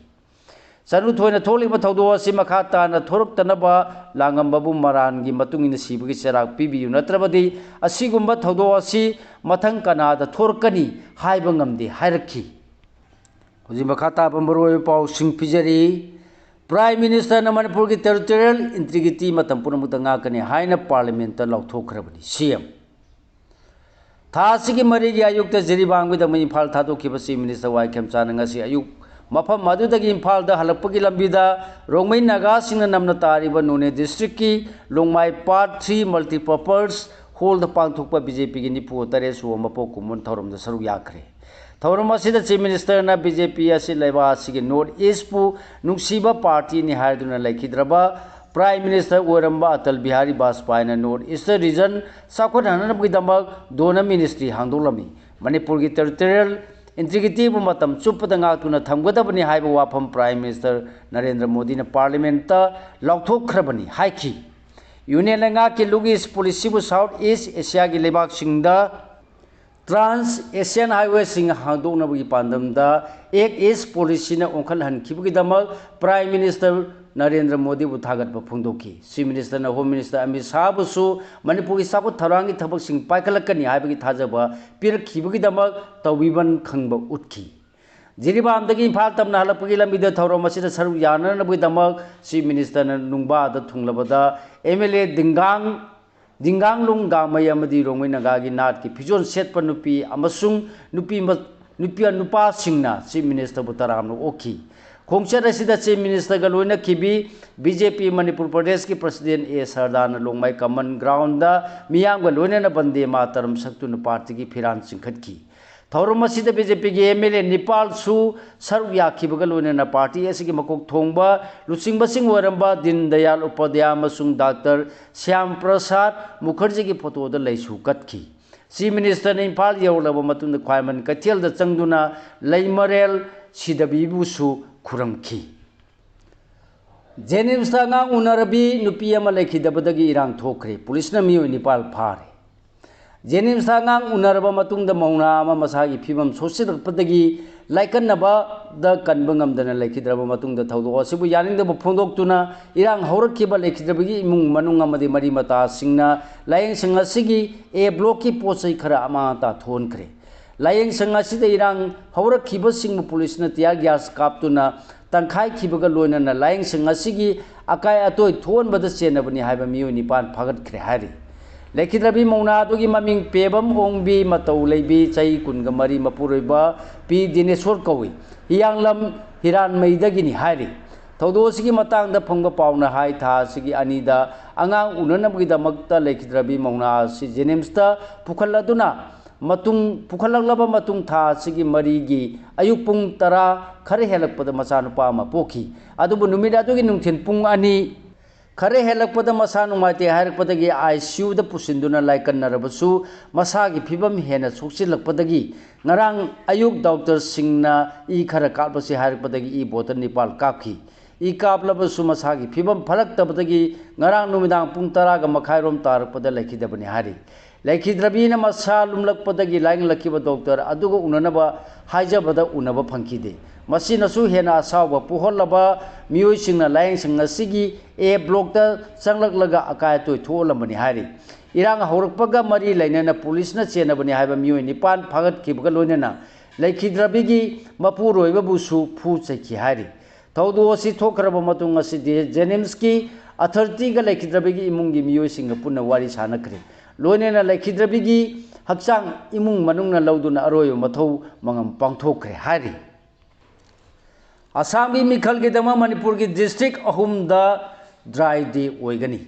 ꯆꯅꯨꯊꯣꯏꯅ ꯊꯣꯛꯂꯤꯕ ꯊꯧꯗꯣꯛ ꯑꯁꯤ ꯃꯈꯥ ꯇꯥꯅ ꯊꯣꯔꯛꯇꯅꯕ ꯂꯥꯡꯉꯝꯕꯕꯨ ꯃꯔꯥꯟꯒꯤ ꯃꯇꯨꯡ ꯏꯟꯅ ꯁꯤꯕꯒꯤ ꯆꯩꯔꯥꯛ ꯄꯤꯕꯤꯌꯨ, ꯅꯠꯇ꯭ꯔꯕꯗꯤ ꯑꯁꯤꯒꯨꯝꯕ ꯊꯧꯗꯣꯛ ꯑꯁꯤ ꯃꯊꯪ ꯀꯅꯥꯗ ꯊꯣꯔꯛꯀꯅꯤ ꯍꯥꯏꯕ ꯉꯝꯗꯦ ꯍꯥꯏꯔꯛꯈꯤ꯫ ꯍꯧꯖꯤꯛ ꯃꯈꯥ ꯇꯥꯕ ꯃꯔꯨꯑꯣꯏꯕ ꯄꯥꯎꯁꯤꯡ ꯄꯤꯖꯔꯤ꯫ ꯄ꯭ꯔꯥꯏꯝ ꯃꯤꯅꯤꯁꯇꯔꯅ ꯃꯅꯤꯄꯨꯔꯒꯤ ꯇꯦꯔꯤꯇꯣꯔꯤꯌꯦꯜ ꯏꯟꯇꯤꯒ꯭ꯔꯤꯇꯤ ꯃꯇꯝ ꯄꯨꯝꯅꯃꯛꯇ ꯉꯥꯛꯀꯅꯤ ꯍꯥꯏꯅ ꯄꯥꯔꯂꯤꯌꯥꯃꯦꯟꯠꯇ ꯂꯥꯎꯊꯣꯛꯈ꯭ꯔꯕꯅꯤ꯫ ꯁꯤ ꯑꯦꯝ꯫ ꯊꯥ ꯑꯁꯤꯒꯤ ꯃꯔꯤꯒꯤ ꯑꯌꯨꯛꯇ ꯖꯤꯔꯤꯕꯥꯝꯒꯤꯗꯃꯛ ꯏꯝꯐꯥꯜ ꯊꯥꯗꯣꯛꯈꯤꯕ ꯆꯤꯐ ꯃꯤꯅꯤꯁꯇꯔ ꯋꯥꯏ ꯈꯦꯝꯆꯥꯟꯅ ꯉꯁꯤ ꯑꯌꯨꯛ ꯃꯐꯝ ꯑꯗꯨꯗꯒꯤ ꯏꯝꯐꯥꯜꯗ ꯍꯜꯂꯛꯄꯒꯤ ꯂꯝꯕꯤꯗ ꯔꯣꯡꯃꯩ ꯅꯥꯒꯥꯁꯤꯡꯅ ꯅꯝꯅ ꯇꯥꯔꯤꯕ ꯅꯣꯅꯦ ꯗꯤꯁꯇ꯭ꯔꯤꯛꯀꯤ ꯂꯣꯡꯃꯥꯏ ꯄꯥꯔꯠ ꯊ꯭ꯔꯤ ꯃꯜꯇꯤꯄꯔꯄꯁ ꯍꯣꯜꯗ ꯄꯥꯡꯊꯣꯛꯄ ꯕꯤ ꯖꯦ ꯄꯤꯒꯤ ꯅꯤꯐꯨ ꯇꯔꯦꯠ ꯁꯨꯕ ꯃꯄꯣꯛ ꯀꯨꯝꯑꯣꯟ ꯊꯧꯔꯝꯗ ꯁꯔꯨꯛ ꯌꯥꯈ꯭ꯔꯦ꯫ ꯊꯧꯔꯝ ꯑꯁꯤꯗ ꯆꯤꯐ ꯃꯤꯅꯤꯁꯇꯔꯅ ꯕꯤ ꯖꯦ ꯄꯤ ꯑꯁꯤ ꯂꯩꯕꯥꯛ ꯑꯁꯤꯒꯤ ꯅꯣꯔꯠ ꯏꯁꯄꯨ ꯅꯨꯡꯁꯤꯕ ꯄꯥꯔꯇꯤꯅꯤ ꯍꯥꯏꯗꯨꯅ ꯂꯩꯈꯤꯗ꯭ꯔꯕ ꯄ꯭ꯔꯥꯏꯝ ꯃꯤꯅꯤꯁꯇꯔ ꯑꯣꯏꯔꯝꯕ ꯑꯇꯜ ꯕꯤꯍꯥꯔꯤ ꯕꯥꯖꯄꯥꯏꯅ ꯅꯣꯔꯠ ꯏꯁꯇꯔꯟ ꯔꯤꯖꯟ ꯆꯥꯎꯈꯠꯍꯟꯅꯕꯒꯤꯗꯃꯛ ꯗꯣꯅꯔ ꯃꯤꯅꯤꯁꯇ꯭ꯔꯤ ꯍꯥꯡꯗꯣꯛꯂꯝꯃꯤ꯫ ꯃꯅꯤꯄꯨꯔꯒꯤ ꯇꯦꯔꯤꯇꯣꯔꯤꯌꯦꯜ ꯏꯟꯇꯤꯒ꯭ꯔꯤꯇꯤꯕꯨ ꯃꯇꯝ ꯆꯨꯞꯄꯗ ꯉꯥꯛꯇꯨꯅ ꯊꯝꯒꯗꯕꯅꯤ ꯍꯥꯏꯕ ꯋꯥꯐꯝ ꯄ꯭ꯔꯥꯏꯝ ꯃꯤꯅꯤꯁꯇꯔ ꯅꯔꯦꯟꯗ꯭ꯔ ꯃꯣꯗꯤꯅ ꯄꯥꯔꯂꯤꯌꯥꯃꯦꯟꯠꯇ ꯂꯥꯎꯊꯣꯛꯈ꯭ꯔꯕꯅꯤ ꯍꯥꯏꯈꯤ꯫ ꯌꯨꯅꯤꯌꯟ ꯂꯩꯉꯥꯛꯀꯤ ꯂꯨꯛ ꯏꯁ ꯄꯣꯂꯤꯁꯤꯕꯨ ꯁꯥꯎꯠ ꯏꯁ ꯑꯦꯁꯤꯌꯥꯒꯤ ꯂꯩꯕꯥꯛꯁꯤꯡꯗ ꯇ꯭ꯔꯥꯟꯁ ꯑꯦꯁꯤꯌꯥꯟ ꯍꯥꯏꯋꯦꯁꯤꯡ ꯍꯥꯡꯗꯣꯛꯅꯕꯒꯤ ꯄꯥꯟꯗꯝꯗ ꯑꯦꯛ ꯏꯁ ꯄꯣꯂꯤꯁꯤꯅ ꯑꯣꯟꯈꯠꯍꯟꯈꯤꯕꯒꯤꯗꯃꯛ ꯄ꯭ꯔꯥꯏꯝ ꯃꯤꯅꯤꯁꯇꯔ ꯅꯔꯦꯟꯗ꯭ꯔ ꯃꯣꯗꯤꯕꯨ ꯊꯥꯒꯠꯄ ꯐꯣꯡꯗꯣꯛꯈꯤ꯫ ꯆꯤꯐ ꯃꯤꯅꯤꯁꯇꯔꯅ ꯍꯣꯝ ꯃꯤꯅꯤꯁꯇꯔ ꯑꯃꯤꯠ ꯁꯥꯍꯕꯨꯁꯨ ꯃꯅꯤꯄꯨꯔꯒꯤ ꯆꯥꯎꯈꯠ ꯊꯧꯔꯥꯡꯒꯤ ꯊꯕꯛꯁꯤꯡ ꯄꯥꯏꯈꯠꯂꯛꯀꯅꯤ ꯍꯥꯏꯕꯒꯤ ꯊꯥꯖꯕ ꯄꯤꯔꯛꯈꯤꯕꯒꯤꯗꯃꯛ ꯇꯧꯕꯤꯃꯜ ꯈꯪꯕ ꯎꯠꯈꯤ꯫ ꯖꯤꯔꯤꯕꯥꯝꯗꯒꯤ ꯏꯝꯐꯥꯜ ꯇꯝꯅ ꯍꯜꯂꯛꯄꯒꯤ ꯂꯝꯕꯤꯗ ꯊꯧꯔꯝ ꯑꯁꯤꯗ ꯁꯔꯨꯛ ꯌꯥꯅꯅꯕꯒꯤꯗꯃꯛ ꯆꯤꯐ ꯃꯤꯅꯤꯁꯇꯔꯅ ꯅꯨꯡꯕꯥꯗ ꯊꯨꯡꯂꯕꯗ ꯑꯦꯝ ꯑꯦꯜ ꯑꯦ ꯗꯤꯡꯒꯥꯡ ꯗꯤꯡꯒꯥꯡꯂꯨꯡ ꯒꯥꯡꯃꯩ ꯑꯃꯗꯤ ꯔꯣꯡꯃꯩ ꯅꯥꯒꯥꯒꯤ ꯅꯥꯠꯀꯤ ꯐꯤꯖꯣꯜ ꯁꯦꯠꯄ ꯅꯨꯄꯤ ꯑꯃꯁꯨꯡ ꯅꯨꯄꯤ ꯃ-, ꯅꯨꯄꯤ, ꯅꯨꯄꯥꯁꯤꯡꯅ ꯆꯤꯐ ꯃꯤꯅꯤꯁꯇꯔꯕꯨ ꯇꯔꯥꯝꯅ ꯑꯣꯛꯈꯤ꯫ ꯈꯣꯡꯆꯠ ꯑꯁꯤꯗ ꯆꯤꯐ ꯃꯤꯅꯤꯁꯇꯔꯒ ꯂꯣꯏꯅꯈꯤꯕꯤ ꯕꯤ ꯖꯦ ꯄꯤ ꯃꯅꯤꯄꯨꯔ ꯄ꯭ꯔꯗꯦꯁꯀꯤ ꯄ꯭ꯔꯁꯤꯗꯦꯟ ꯑꯦ ꯁꯔꯗꯥꯅ ꯂꯣꯡꯃꯥꯏ ꯀꯃꯟ ꯒ꯭ꯔꯥꯎꯟꯗ ꯃꯤꯌꯥꯝꯒ ꯂꯣꯏꯅꯅ ꯕꯟꯗꯦ ꯃꯥꯇꯔꯝ ꯁꯛꯇꯨꯅ ꯄꯥꯔꯇꯤꯒꯤ ꯐꯤꯔꯥꯟ ꯆꯤꯡꯈꯠꯈꯤ꯫ ꯊꯧꯔꯝ ꯑꯁꯤꯗ ꯕꯤ ꯖꯦ ꯄꯤꯒꯤ ꯑꯦꯝ ꯑꯦꯜ ꯑꯦ ꯅꯤꯄꯥꯜꯁꯨ ꯁꯔꯨꯛ ꯌꯥꯈꯤꯕꯒ ꯂꯣꯏꯅꯅ ꯄꯥꯔꯇꯤ ꯑꯁꯤꯒꯤ ꯃꯀꯣꯛ ꯊꯣꯡꯕ ꯂꯨꯆꯤꯡꯕꯁꯤꯡ ꯑꯣꯏꯔꯝꯕ ꯗꯤꯟ ꯗꯌꯥꯜ ꯎꯄꯥꯙ꯭ꯌꯥꯌ ꯑꯃꯁꯨꯡ ꯗꯥꯛꯇꯔ ꯁ꯭ꯌꯥꯝ ꯄ꯭ꯔꯁꯥꯗ ꯃꯨꯈꯔꯖꯤꯒꯤ ꯐꯣꯇꯣꯗ ꯂꯩꯁꯨ ꯀꯠꯈꯤ꯫ ꯆꯤꯐ ꯃꯤꯅꯤꯁꯇꯔꯅ ꯏꯝꯐꯥꯜ ꯌꯧꯔꯛꯂꯕ ꯃꯇꯨꯡꯗ ꯈ꯭ꯋꯥꯏꯔꯝꯕꯟ ꯀꯩꯊꯦꯜꯗ ꯆꯪꯗꯨꯅ ꯂꯩꯃꯔꯦꯜ ꯁꯤꯗꯕꯤꯕꯨꯁꯨ ꯈꯨꯔꯨꯝꯈꯤ꯫ ꯖꯦꯅꯤꯝꯁꯇ ꯑꯉꯥꯡ ꯎꯅꯔꯕꯤ ꯅꯨꯄꯤ ꯑꯃ ꯂꯩꯈꯤꯗꯕꯗꯒꯤ ꯏꯔꯥꯡ ꯊꯣꯛꯈ꯭ꯔꯦ꯫ ꯄꯨꯂꯤꯁꯅ ꯃꯤꯑꯣꯏ ꯅꯤꯄꯥꯜ ꯐꯥꯔꯦ꯫ ꯖꯦꯅꯤꯝꯁꯇ ꯑꯉꯥꯡ ꯎꯅꯔꯕ ꯃꯇꯨꯡꯗ ꯃꯧꯅꯥ ꯑꯃ ꯃꯁꯥꯒꯤ ꯐꯤꯕꯝ ꯁꯣꯛꯆꯤꯜꯂꯛꯄꯗꯒꯤ ꯂꯥꯏꯀꯠꯅꯕꯗ ꯀꯟꯕ ꯉꯝꯗꯅ ꯂꯩꯈꯤꯗ꯭ꯔꯕ ꯃꯇꯨꯡꯗ ꯊꯧꯗꯣꯛ ꯑꯁꯤꯕꯨ ꯌꯥꯅꯤꯡꯗꯕ ꯐꯣꯡꯗꯣꯛꯇꯨꯅ ꯏꯔꯥꯡ ꯍꯧꯔꯛꯈꯤꯕ ꯂꯩꯈꯤꯗ꯭ꯔꯕꯒꯤ ꯏꯃꯨꯡ ꯃꯅꯨꯡ ꯑꯃꯗꯤ ꯃꯔꯤ ꯃꯇꯥꯁꯤꯡꯅ ꯂꯥꯏꯌꯦꯡꯁꯪ ꯑꯁꯤꯒꯤ ꯑꯦ ꯕ꯭ꯂꯣꯛꯀꯤ ꯄꯣꯠ ꯆꯩ ꯈꯔ ꯑꯃꯥꯡ ꯑꯇꯥ ꯊꯣꯛꯍꯟꯈ꯭ꯔꯦ꯫ ꯂꯥꯏꯌꯦꯡꯁꯪ ꯑꯁꯤꯗ ꯏꯔꯥꯡ ꯍꯧꯔꯛꯈꯤꯕꯁꯤꯡꯕꯨ ꯄꯨꯂꯤꯁꯅ tear gas ꯀꯥꯞꯇꯨꯅ ꯇꯪꯈꯥꯏꯈꯤꯕꯒ ꯂꯣꯏꯅꯅ ꯂꯥꯏꯌꯦꯡꯁꯪ ꯑꯁꯤꯒꯤ ꯑꯀꯥꯏ ꯑꯇꯣꯏ ꯊꯣꯛꯍꯟꯕꯗ ꯆꯦꯟꯅꯕꯅꯤ ꯍꯥꯏꯕ ꯃꯤꯑꯣꯏ ꯅꯤꯄꯥꯟ ꯐꯥꯒꯠꯈ꯭ꯔꯦ ꯍꯥꯏꯔꯤ꯫ ꯂꯩꯈꯤꯗ꯭ꯔꯕꯤ ꯃꯧꯅꯥ ꯑꯗꯨꯒꯤ ꯃꯃꯤꯡ ꯄꯦꯕꯝ ꯑꯣꯡꯕꯤ ꯃꯇꯧ ꯂꯩꯕꯤ, ꯆꯍꯤ ꯀꯨꯟꯒ ꯃꯔꯤ, ꯃꯄꯨꯔꯣꯏꯕ ꯄꯤ ꯗꯤꯅꯦꯁꯣꯔ ꯀꯧꯏ꯫ ꯍꯤꯌꯥꯡꯂꯝ ꯍꯤꯔꯥꯟꯃꯩꯗꯒꯤꯅꯤ ꯍꯥꯏꯔꯤ꯫ ꯊꯧꯗꯣꯛ ꯑꯁꯤꯒꯤ ꯃꯇꯥꯡꯗ ꯐꯪꯕ ꯄꯥꯎꯅ ꯍꯥꯏ, ꯊꯥ ꯑꯁꯤꯒꯤ ꯑꯅꯤꯗ ꯑꯉꯥꯡ ꯎꯅꯅꯕꯒꯤꯗꯃꯛꯇ ꯂꯩꯈꯤꯗ꯭ꯔꯕꯤ ꯃꯧꯅꯥ ꯑꯁꯤ ꯖꯦꯅꯤꯝꯁꯇ ꯄꯨꯈꯠꯂꯗꯨꯅ ꯃꯇꯨꯡ, ꯄꯨꯈꯠꯂꯛꯂꯕ ꯃꯇꯨꯡ ꯊꯥ ꯑꯁꯤꯒꯤ ꯃꯔꯤꯒꯤ ꯑꯌꯨꯛ ꯄꯨꯡ ꯇꯔꯥ ꯈꯔ ꯍꯦꯜꯂꯛꯄꯗ ꯃꯆꯥꯅꯨꯄꯥ ꯑꯃ ꯄꯣꯛꯈꯤ꯫ ꯑꯗꯨꯕꯨ ꯅꯨꯃꯤꯠ ꯑꯗꯨꯒꯤ ꯅꯨꯡꯊꯤꯜ ꯄꯨꯡ ꯑꯅꯤ ꯈꯔ ꯍꯦꯜꯂꯛꯄꯗ ꯃꯁꯥ ꯅꯨꯡꯉꯥꯏꯇꯦ ꯍꯥꯏꯔꯛꯄꯗꯒꯤ ꯑꯥꯏ ꯁꯤ ꯌꯨꯗ ꯄꯨꯁꯤꯟꯗꯨꯅ ꯂꯥꯏꯀꯠꯅꯔꯕꯁꯨ, ꯃꯁꯥꯒꯤ ꯐꯤꯕꯝ ꯍꯦꯟꯅ ꯁꯣꯛꯆꯤꯜꯂꯛꯄꯗꯒꯤ ꯉꯔꯥꯡ ꯑꯌꯨꯛ ꯗꯣꯛꯇꯔꯁꯤꯡꯅ ꯏ ꯈꯔ ꯀꯥꯞꯂꯁꯤ ꯍꯥꯏꯔꯛꯄꯗꯒꯤ ꯏ ꯕꯣꯇꯜ ꯅꯤꯄꯥꯜ ꯀꯥꯞꯈꯤ꯫ ꯏ ꯀꯥꯞꯂꯕꯁꯨ ꯃꯁꯥꯒꯤ ꯐꯤꯕꯝ ꯐꯔꯛꯇꯕꯗꯒꯤ ꯉꯔꯥꯡ ꯅꯨꯃꯤꯗꯥꯡ ꯄꯨꯡ ꯇꯔꯥꯒ ꯃꯈꯥꯏꯔꯣꯝ ꯇꯥꯔꯛꯄꯗ ꯂꯩꯈꯤꯗꯕꯅꯤ ꯍꯥꯏꯔꯤ꯫ ꯂꯩꯈꯤꯗ꯭ꯔꯕꯤꯅ ꯃꯁꯥ ꯂꯨꯝꯂꯛꯄꯗꯒꯤ ꯂꯥꯌꯦꯡꯂꯛꯈꯤꯕ ꯗꯣꯛꯇꯔ ꯑꯗꯨꯒ ꯎꯅꯅꯕ ꯍꯥꯏꯖꯕꯗ ꯎꯅꯕ ꯐꯪꯈꯤꯗꯦ꯫ ꯃꯁꯤꯅꯁꯨ ꯍꯦꯟꯅ ꯑꯁꯥꯎꯕ ꯄꯣꯛꯍꯜꯂꯕ ꯃꯤꯑꯣꯏꯁꯤꯡꯅ ꯂꯥꯌꯦꯡꯁꯪ ꯑꯁꯤꯒꯤ ꯑꯦ ꯕ꯭ꯂꯣꯛꯇ ꯆꯪꯂꯛꯂꯒ ꯑꯀꯥꯏ ꯑꯇꯣꯏ ꯊꯣꯛꯍꯜꯂꯝꯕꯅꯤ ꯍꯥꯏꯔꯤ꯫ ꯏꯔꯥꯡ ꯍꯧꯔꯛꯄꯒ ꯃꯔꯤ ꯂꯩꯅꯅ ꯄꯨꯂꯤꯁꯅ ꯆꯦꯟꯅꯕꯅꯤ ꯍꯥꯏꯕ ꯃꯤꯑꯣꯏ ꯅꯤꯄꯥꯟ ꯐꯥꯒꯠꯈꯤꯕꯒ ꯂꯣꯏꯅꯅ ꯂꯩꯈꯤꯗ꯭ꯔꯕꯤꯒꯤ ꯃꯄꯨꯔꯣꯏꯕꯕꯨꯁꯨ ꯐꯨ ꯆꯩꯈꯤ ꯍꯥꯏꯔꯤ꯫ ꯊꯧꯗꯣꯛ ꯑꯁꯤ ꯊꯣꯛꯈ꯭ꯔꯕ ꯃꯇꯨꯡ ꯑꯁꯤꯗꯤ ꯖꯦꯅꯤꯝꯁꯀꯤ ꯑꯊꯣꯔꯤꯇꯤꯒ ꯂꯩꯈꯤꯗ꯭ꯔꯕꯤꯒꯤ ꯏꯃꯨꯡꯒꯤ ꯃꯤꯑꯣꯏꯁꯤꯡꯒ ꯄꯨꯟꯅ ꯋꯥꯔꯤ ꯁꯥꯅꯈ꯭ꯔꯦ꯫ ꯂꯣꯏꯅꯅ ꯂꯩꯈꯤꯗ꯭ꯔꯕꯤꯒꯤ ꯍꯛꯆꯥꯡ ꯏꯃꯨꯡ ꯃꯅꯨꯡꯅ ꯂꯧꯗꯨꯅ ꯑꯔꯣꯏꯕ ꯃꯊꯧ ꯃꯉꯝ ꯄꯥꯡꯊꯣꯛꯈ꯭ꯔꯦ ꯍꯥꯏꯔꯤ꯫ ꯑꯁꯥꯝꯒꯤ ꯃꯤꯈꯜꯒꯤꯗꯃꯛ ꯃꯅꯤꯄꯨꯔꯒꯤ ꯗꯤꯁꯇ꯭ꯔꯤꯛ ꯑꯍꯨꯝꯗ ꯗ꯭ꯔꯥꯏ ꯗꯦ ꯑꯣꯏꯒꯅꯤ꯫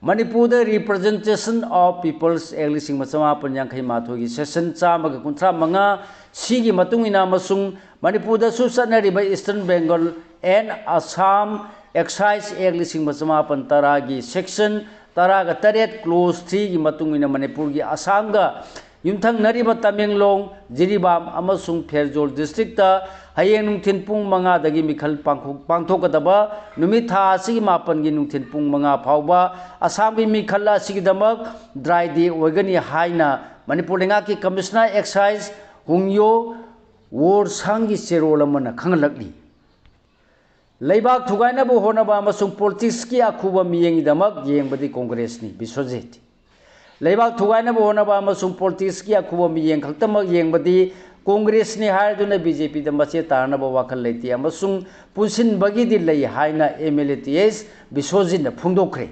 ꯃꯅꯤꯄꯨꯔꯗ Representation of People's Act ꯂꯤꯁꯤꯡ ꯑꯃ ꯆꯃꯥꯄꯟ ꯌꯥꯡꯈꯩ ꯃꯥꯊꯣꯏꯒꯤ ꯁꯦꯛꯁꯟ ꯆꯥꯝꯃꯒ ꯀꯨꯟꯊ꯭ꯔꯥ ꯃꯉꯥ ꯁꯤꯒꯤ ꯃꯇꯨꯡ ꯏꯟꯅ ꯑꯃꯁꯨꯡ ꯃꯅꯤꯄꯨꯔꯗꯁꯨ ꯆꯠꯅꯔꯤꯕ Eastern Bengal and Assam Excise Act ꯂꯤꯁꯤꯡ ꯑꯃ ꯆꯃꯥꯄꯟ ꯇꯔꯥꯒꯤ ꯁꯦꯛꯁꯟ ꯇꯔꯥꯒ ꯇꯔꯦꯠ ꯀ꯭ꯂꯣꯖ ꯊ꯭ꯔꯤꯒꯤ ꯃꯇꯨꯡ ꯏꯟꯅ ꯃꯅꯤꯄꯨꯔꯒꯤ ꯑꯁꯥꯝꯒ ꯌꯨꯝꯊꯪꯅꯔꯤꯕ ꯇꯃꯦꯡꯂꯣꯡ, ꯖꯤꯔꯤꯕꯥꯝ ꯑꯃꯁꯨꯡ ꯐꯦꯔꯖꯣꯜ ꯗꯤꯁꯇ꯭ꯔꯤꯛꯇ ꯍꯌꯦꯡ ꯅꯨꯡꯊꯤꯜ ꯄꯨꯡ ꯃꯉꯥꯗꯒꯤ ꯃꯤꯈꯜ ꯄꯥꯡꯊꯣꯛ-, ꯄꯥꯡꯊꯣꯛꯀꯗꯕ ꯅꯨꯃꯤꯠ ꯊꯥ ꯑꯁꯤꯒꯤ ꯃꯥꯄꯟꯒꯤ ꯅꯨꯡꯊꯤꯜ ꯄꯨꯡ ꯃꯉꯥ ꯐꯥꯎꯕ ꯑꯁꯥꯝꯒꯤ ꯃꯤꯈꯜ ꯑꯁꯤꯒꯤꯗꯃꯛ ꯗ꯭ꯔꯥꯏ ꯗꯦ ꯑꯣꯏꯒꯅꯤ ꯍꯥꯏꯅ ꯃꯅꯤꯄꯨꯔ ꯂꯩꯉꯥꯛꯀꯤ ꯀꯃꯤꯁꯅꯔ ꯑꯦꯛꯁꯥꯏꯖ ꯍꯨꯡꯌꯣ ꯋꯣꯔꯁꯥꯡꯒꯤ ꯆꯦꯔꯣꯜ ꯑꯃꯅ ꯈꯪꯍꯜꯂꯛꯂꯤ꯫ ꯂꯩꯕꯥꯛ ꯊꯨꯒꯥꯏꯅꯕ ꯍꯣꯠꯅꯕ ꯑꯃꯁꯨꯡ ꯄꯣꯂꯤꯇꯤꯛꯁꯀꯤ ꯑꯈꯨꯕ ꯃꯤꯠꯌꯦꯡꯒꯤꯗꯃꯛ ꯌꯦꯡꯕꯗꯤ ꯀꯣꯡꯒ꯭ꯔꯦꯁꯅꯤ, ꯕꯤꯁ꯭ꯋꯖꯤꯠ꯫ ꯂꯩꯕꯥꯛ ꯊꯨꯒꯥꯏꯅꯕ ꯍꯣꯠꯅꯕ ꯑꯃꯁꯨꯡ ꯄꯣꯂꯤꯇꯤꯛꯁꯀꯤ ꯑꯈꯨꯕ ꯃꯤꯠꯌꯦꯡ ꯈꯛꯇꯃꯛ ꯌꯦꯡꯕꯗꯤ ꯀꯣꯡꯒ꯭ꯔꯦꯁꯅꯤ ꯍꯥꯏꯗꯨꯅ ꯕꯤ ꯖꯦ ꯄꯤꯗ ꯃꯆꯦꯠ ꯇꯥꯅꯅꯕ ꯋꯥꯈꯜ ꯂꯩꯇꯦ ꯑꯃꯁꯨꯡ ꯄꯨꯟꯁꯤꯟꯕꯒꯤꯗꯤ ꯂꯩ ꯍꯥꯏꯅ ꯑꯦꯝ ꯑꯦꯜ ꯑꯦ ꯇꯤ ꯑꯦꯁ ꯕꯤꯁ꯭ꯋꯖꯤꯠꯅ ꯐꯣꯡꯗꯣꯛꯈ꯭ꯔꯦ꯫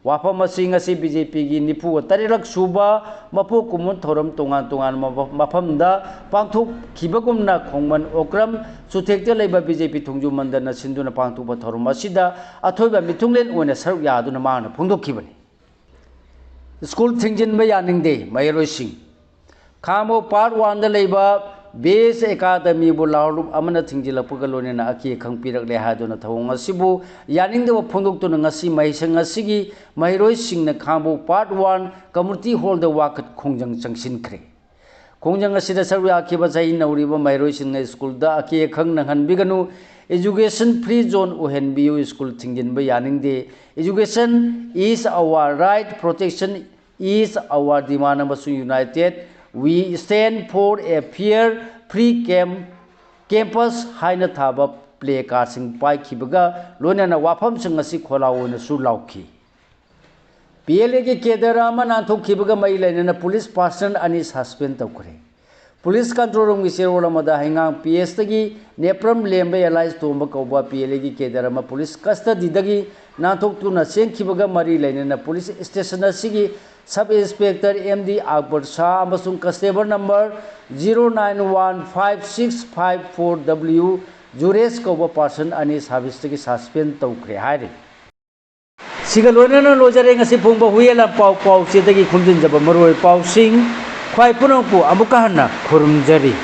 ꯋꯥꯐꯝ ꯑꯁꯤ ꯉꯁꯤ ꯕꯤ ꯖꯦ ꯄꯤꯒꯤ ꯅꯤꯐꯨꯒ ꯇꯔꯦꯠꯂꯛ ꯁꯨꯕ ꯃꯄꯣꯛ ꯀꯨꯝꯑꯣꯟ ꯊꯧꯔꯝ ꯇꯣꯉꯥꯟ ꯇꯣꯉꯥꯟꯕ ꯃꯐꯝꯗ ꯄꯥꯡꯊꯣꯛꯈꯤꯕꯒꯨꯝꯅ ꯈꯣꯡꯃꯟ ꯑꯣꯀ꯭ꯔꯝ ꯆꯨꯊꯦꯛꯇ ꯂꯩꯕ ꯕꯤ ꯖꯦ ꯄꯤ ꯊꯣꯡꯖꯨ ꯃꯟꯗꯟꯅ ꯁꯤꯟꯗꯨꯅ ꯄꯥꯡꯊꯣꯛꯄ ꯊꯧꯔꯝ ꯑꯁꯤꯗ ꯑꯊꯣꯏꯕ ꯃꯤꯊꯨꯡꯂꯦꯟ ꯑꯣꯏꯅ ꯁꯔꯨꯛ ꯌꯥꯗꯨꯅ ꯃꯍꯥꯛꯅ ꯐꯣꯡꯗꯣꯛꯈꯤꯕꯅꯤ꯫ ꯁ꯭ꯀꯨꯜ ꯊꯤꯡꯖꯤꯟꯕ ꯌꯥꯅꯤꯡꯗꯦ ꯃꯍꯩꯔꯣꯏꯁꯤꯡ꯫ ꯈꯥꯉꯕꯣꯛ ꯄꯥꯔꯠ ꯋꯥꯟꯗ ꯂꯩꯕ ꯕꯦꯁ ꯑꯦꯀꯥꯗꯃꯤꯕꯨ ꯂꯥꯎꯂꯨꯞ ꯑꯃꯅ ꯊꯤꯡꯖꯤꯜꯂꯛꯄꯒ ꯂꯣꯏꯅꯅ ꯑꯀꯤ ꯑꯈꯪ ꯄꯤꯔꯛꯂꯦ ꯍꯥꯏꯗꯨꯅ ꯊꯧꯑꯣꯡ ꯑꯁꯤꯕꯨ ꯌꯥꯅꯤꯡꯗꯕ ꯐꯣꯡꯗꯣꯛꯇꯨꯅ ꯉꯁꯤ ꯃꯍꯩꯁꯪ ꯑꯁꯤꯒꯤ ꯃꯍꯩꯔꯣꯏꯁꯤꯡꯅ ꯈꯥꯡꯕꯣꯛ ꯄꯥꯔꯠ ꯋꯥꯟ ꯀꯝꯃꯨꯅꯤꯇꯤ ꯍꯣꯜꯗ ꯋꯥꯀꯠ ꯈꯣꯡꯖꯪ ꯆꯪꯁꯤꯟꯈ꯭ꯔꯦ꯫ ꯈꯣꯡꯖꯪ ꯑꯁꯤꯗ ꯁꯔꯨꯛ ꯌꯥꯈꯤꯕ ꯆꯍꯤ ꯅꯧꯔꯤꯕ ꯃꯍꯩꯔꯣꯏꯁꯤꯡꯅ ꯁ꯭ꯀꯨꯜꯗ ꯑꯀꯤ ꯑꯈꯪ ꯅꯪꯍꯟꯕꯤꯒꯅꯨ, education free zone ꯑꯣꯏꯍꯟꯕꯤꯌꯨ, ꯁ꯭ꯀꯨꯜ ꯊꯤꯡꯖꯤꯟꯕ ꯌꯥꯅꯤꯡꯗꯦ, education is our right, protection is our demand ꯑꯃꯁꯨꯡ united we stand for a fair free camp campus ꯍꯥꯏꯅ ꯊꯥꯕ ꯄ꯭ꯂꯦ ꯀꯥꯔꯠꯁꯤꯡ ꯄꯥꯏꯈꯤꯕꯒ ꯂꯣꯏꯅꯅ ꯋꯥꯐꯝꯁꯤꯡ ꯑꯁꯤ ꯈꯣꯜꯂꯥꯎ ꯑꯣꯏꯅꯁꯨ ꯂꯥꯎꯈꯤ꯫ ꯄꯤ ꯑꯦꯜ ꯑꯦꯒꯤ ꯀꯦꯗꯔ ꯑꯃ ꯅꯥꯟꯊꯣꯛꯈꯤꯕꯒ ꯃꯔꯤ ꯂꯩꯅꯅ ꯄꯨꯂꯤꯁ ꯄꯥꯔꯁꯅꯦꯜ ꯑꯅꯤ ꯁꯁꯄꯦꯟ ꯇꯧꯈ꯭ꯔꯦ꯫ ꯄꯨꯂꯤꯁ ꯀꯟꯇ꯭ꯔꯣꯜ ꯔꯨꯝꯒꯤ ꯆꯦꯔꯣꯜ ꯑꯃꯗ ꯍꯩꯉꯥꯡ ꯄꯤ ꯑꯦꯁꯇꯒꯤ ꯅꯦꯄ꯭ꯔꯝ ꯂꯦꯝꯕ ꯑꯦꯂꯥꯏꯁ ꯇꯣꯝꯕ ꯀꯧꯕ ꯄꯤ ꯑꯦꯜ ꯑꯦꯒꯤ ꯀꯦꯗꯔ ꯑꯃ ꯄꯨꯂꯤꯁ ꯀꯁꯇꯗꯤꯗꯒꯤ ꯅꯥꯟꯊꯣꯛꯇꯨꯅ ꯆꯦꯟꯈꯤꯕꯒ ꯃꯔꯤ ꯂꯩꯅꯅ ꯄꯨꯂꯤꯁ ꯁ꯭ꯇꯦꯁꯟ ꯑꯁꯤꯒꯤ sub inspector M D Akbar Shah ꯑꯃꯁꯨꯡ constable number zero nine one five six five four W ꯖꯨꯔꯦꯁ ꯀꯧꯕ ꯄꯥꯔꯁꯟ ꯑꯅꯤ ꯁꯥꯔꯚꯤꯁꯇꯒꯤ ꯁꯁꯄꯦꯟ ꯇꯧꯈ꯭ꯔꯦ ꯍꯥꯏꯔꯤ꯫ ꯁꯤꯒ ꯂꯣꯏꯅꯅ ꯂꯣꯏꯖꯔꯦ ꯉꯁꯤ ꯐꯣꯡꯕ ꯍꯨꯏꯌꯦꯟ ꯂꯥꯟꯄꯥꯎ ꯄꯥꯎꯆꯦꯗꯒꯤ ꯈꯣꯝꯖꯤꯟꯖꯕ ꯃꯔꯨꯑꯣꯏ ꯄꯥꯎꯁꯤꯡ꯫ ꯈ꯭ꯋꯥꯏ ꯄꯨꯝꯅꯃꯛꯄꯨ ꯑꯃꯨꯛꯀ ꯍꯟꯅ ꯈꯨꯔꯨꯝꯖꯔꯤ꯫